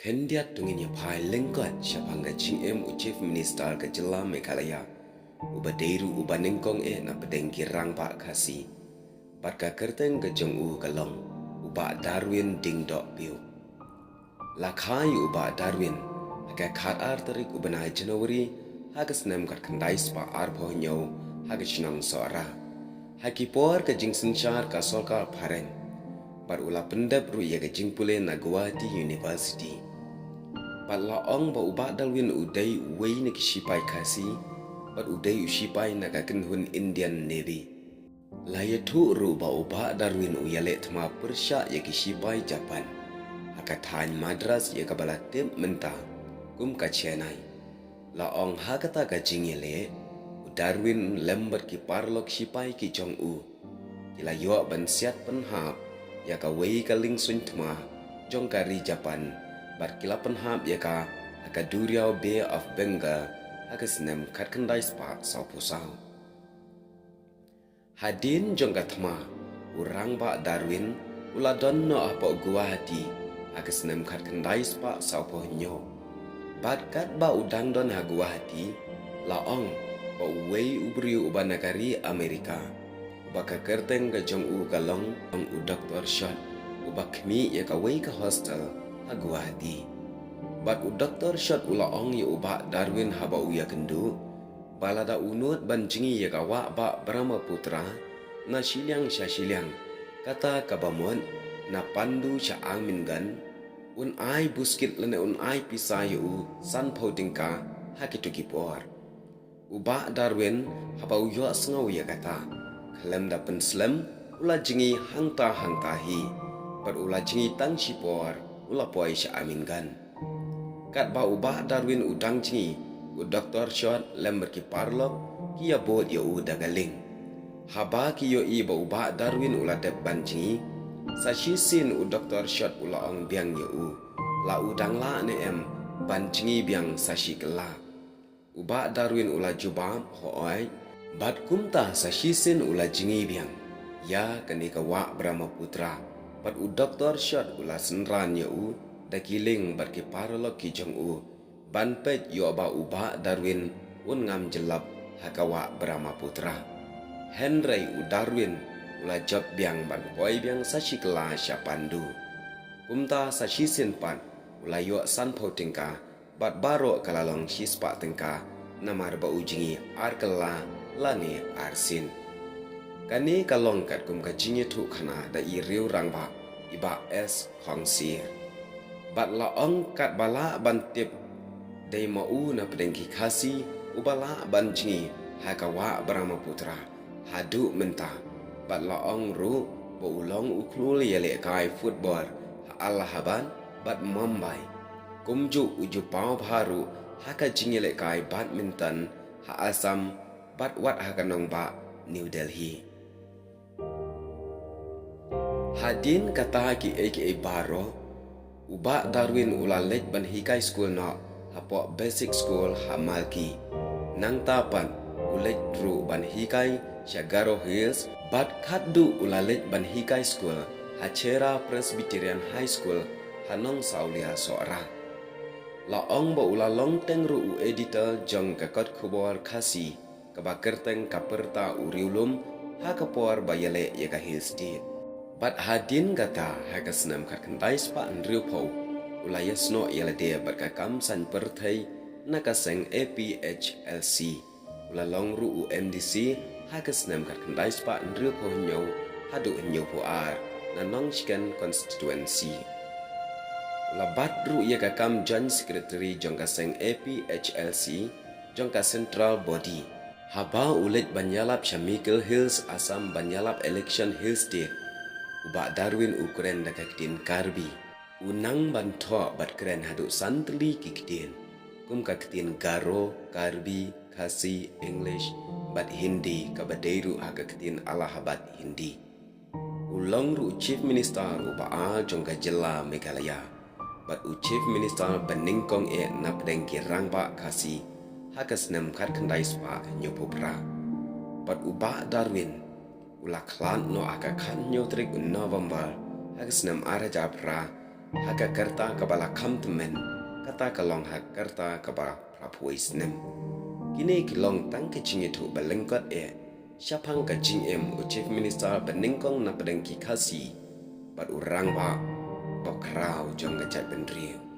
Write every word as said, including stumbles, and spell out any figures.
Khyndiat to ngin ïa phai lyngkot shaphang ka jingim u Chief Minister ka jylla Meghalaya, uba dei ruh uba nyngkong eh na pdeng ki rangbah Khasi, bad ka kyrteng ka jong u ka long u Bah Darwin Dingdoh Piew. La kha ïa u Bah Darwin ha ka khatar tarik u bnai January ha ka snem khatkhyndai spah arphew hynñiew ha ka shnong Sohra, ha ki por ka jingsynshar ka sorkar phareng, bad u la pyndep ruh ïa ka jingpule na Gauhati University. Bad la ong ba u Bah Darwin u dei uwei na ki shipai Khasi, bad u dei u shipai na ka kynhun Indian Navy. La ïathuh ruh ba u Bah Darwin u ïaleh thma pyrshah ïa ki shipai Japan ha ka thaiñ Madras, ïa kaba la tip mynta kum ka Chennai. La ong ha kata ka jingïaleh, u Darwin lem bad ki paralok shipai ki jong u ki la ïoh ban siat pynhap ïa kawei ka liengsuiñ thma jong ka ri Japan, bad ki la pynhap ïa ka ha ka duriaw Bay of Bengal ha ka snem khatkhyndai spah sawphew saw. Hadien jong ka thma, u Rangbah Darwin u la don noh hapoh Guwahati ha ka snem khatkhyndai spah sawphew hynñiew. Bad katba u dang don ha Guwahati, la ong ba uwei u briew uba na ka ri Amerika, uba ka kyrteng ka jong u ka long, long u Doktor Shot, uba khmih ïa kawei ka hostel ha Guwahati. Bad u Doktor Shot u la ong ïa u Bah Darwin haba u ïakynduh, ba lada u nud ban jngi ïa ka wah bah Brahmaputra na shiliang sha shiliang, kata kaba mut na Pandu sha Ammingarh, un ai buskit lane un ai pisa ïa u sanphew tyngka ha kito ki por. U Bah Darwin haba u ïohsngew ïa kata, khlem da pynslem, u la jngi hangta hangta hi, bad u la jngi tang shipor u la poi sha Ammingarh. Katba u Bah Darwin u dang jngi, u Doktor Shot lem bad ki paralok ki ïabud ïa u da ka lieng. Haba ki ïohi ba u Bah Darwin u la dep ban jngi, sa shisien u Doktor Shot u la ong biang ïa u, la u dang lah ne em ban jngi biang sa shi kylla. U Bah Darwin u la jubab, hooid. Bad kumta sa shisien u la jngi biang ïa kane ka wah Brahmaputra, bad u Doktor Shot u la synran ïa u da ki lieng bad ki paralok ki jong u, ban peit ïoh ba u Bah Darwin un ngam jyllop ha ka wah Brahmaputra. Hynrei u Darwin u la jop biang ban poi biang sa shi kylla sha Pandu. Kumta sa shisien pat u la ïoh sanphew tyngka, bad baroh ka la long shispah tyngka, namar ba u jngi ar kylla lane ar sien. Kane ka long katkum ka jingïathuhkhana da i riew rangbah, i Bah S Khongsir. Bad la ong katba lah ban tip, dei ma u na pdeng ki Khasi uba lah ban jngi ha ka wah Brahmaputra haduh mynta. Bad la ong ruh ba u long u khlur ïalehkai football ha Allahabad bad Mumbai. Kumjuh u ju paw bha ruh ha ka jingïalehkai badminton ha Assam bad wat ha ka nongbah New Delhi. Hadien kata kiei kiei baroh, u Bah Darwin u la leit ban hikai skul noh hapoh basic school ha Malki. Nangta pat u leit ruh ban hikai sha Garo Hills, bad khatduh u la leit ban hikai skul ha Chheyra Presbyterian High School ha Nongsawlia Sohra. La ong ba u la long teng ruh u editor jong ka kot khubor Khasi, kaba kyrteng Ka Pyrta U Riewlum, ha ka por ba ïaleh ïa ka Hill State. Bad hadien kata, ha ka snem khatkhyndai spah hynriewphew, u la ïasnoh ïalade bad ka kam saiñ pyrthei na ka seng A P H L C. U la long ruh u M D C ha ka snem khatkhyndai spah hynriewphew hynñiew haduh hynñiewphew ar na Nongshken Constituency. U la bat ruh ïa ka kam Joint Secretary jong ka seng A P H L C jong ka Central Body. Haba u leit ban ïalap sha Mikir Hills, Assam, ban ïalap election Hill State, u Bah Darwin u kren da ka ktien Karbi. U nang ban thoh bad kren haduh san tylli ki ktien, kum ka ktien Garo, Karbi, Khasi, English bad Hindi, kaba dei ruh ha ka ktien Allahabad Hindi. U long ruh u Chief Minister uba ar jong ka jylla Meghalaya, bad u Chief Minister ba nyngkong eh na pdeng ki rangbah Khasi ha ka snem khatkhyndai spah hynñiewphew phra. Bad u Bah Darwin u la khlad noh ha ka khathynñiew tarik u November ha ka snem ar hajar phra, ha ka rta kaba la kham tymmen, kata ka long ha ka rta kaba phra phew snem. Kine ki long tang ka jingïathuh ba lyngkot eh shaphang ka jingim u Chief Minister ba nyngkong na pdeng ki Khasi bad u rangbah ba khraw jong ka jaitbynriew.